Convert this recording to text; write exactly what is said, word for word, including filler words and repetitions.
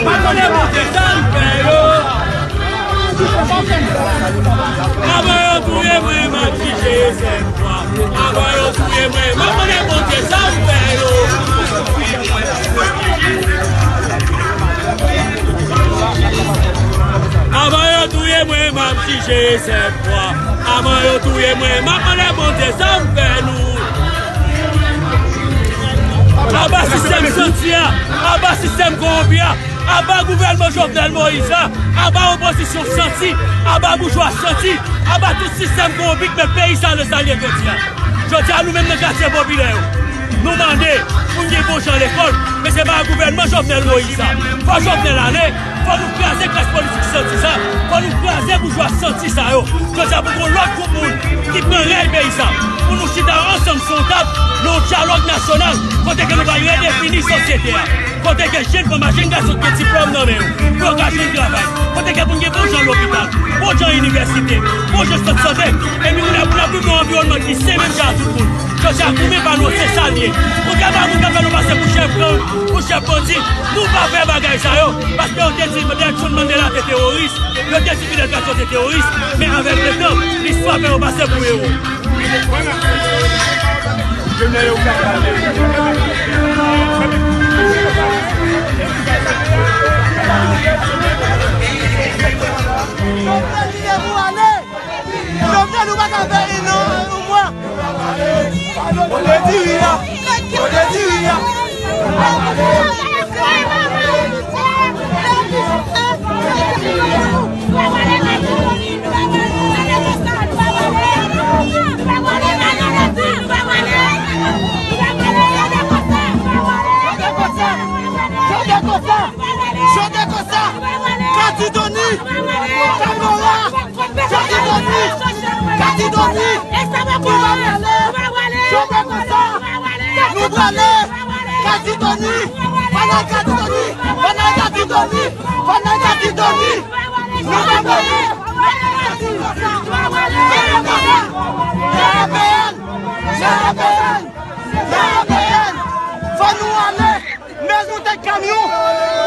Pa konnen Bondye sa l fè yo. Avan yo touye mwen, m ap jije sèt fwa. Avan yo touye mwen, m ap mande Bondye sa l fè yo. Avan yo touye mwen, m ap jije sèt fwa. Avan yo touye mwen, m ap mande Bondye sa l fè nou. Aba sistèm santi a, aba sistèm kowonpi a, aba gouvènman Jovenel Moïse la, aba opozisyon santi, aba boujwa santi, aba tout sistèm kowonpi k met peyi sa nan sa l ye jodi a. Jodi a, nou menm nan katye popilè yo, nou mande pou n gen bon jan lekòl, men se pa gouvènman Jovenel Moïse la. Fò Jovenel ale, fò nou kraze klas politik santi sa, fò nou kraze boujwa santi sa yo. Jodi a, pou gen lòt gwoup moun ki pran rèy peyi sa, pou nou chita ansanm sou yon tab, nan yon dyalòg nasyonal, kote ke nou va redefini sosyete a. Kote ke jèn fanm ak jèn gason ki gen diplòm nan men yo, pou yo ka jwenn travay. Kote ke pou n gen bon jan lopital, bon jan inivèsite, bon jan sant sante. Epi kounye a pou n ap viv nan yon anviwònman ki sen menm jan ak tout moun. Jodi a, goumen pa nou an, se sa l ye. Kontrèman a moun k ap fè nou pase pou chèf gang, pou chèf bandi, nou pa fè bagay sa yo. Paske yo te di Nelson Mandela te teworis, yo te di Fidel Castro te teworis, men avèk letan, listwa fè yo pase pou ewo. Jovenel, li lè pou ale. Jovenel, ou pa ka fè en an, yon mwa. Kote diri a? Kote diri a? Jovenel konsa! Jovenel konsa! Jovenel konsa! Kati Tony! Kamora! Kati Tony! Kati Tony! Nou prale! Jovenel konsa! Nou prale! Kati Tony! Panay Kati Tony! Panay Kati Tony! Panay Kati Tony! Nou pa prale! Jovenel konsa! Jovenel konsa! Jovenel! Jovenel! Jovenel! Fò nou ale! Mezon tèt kamyon!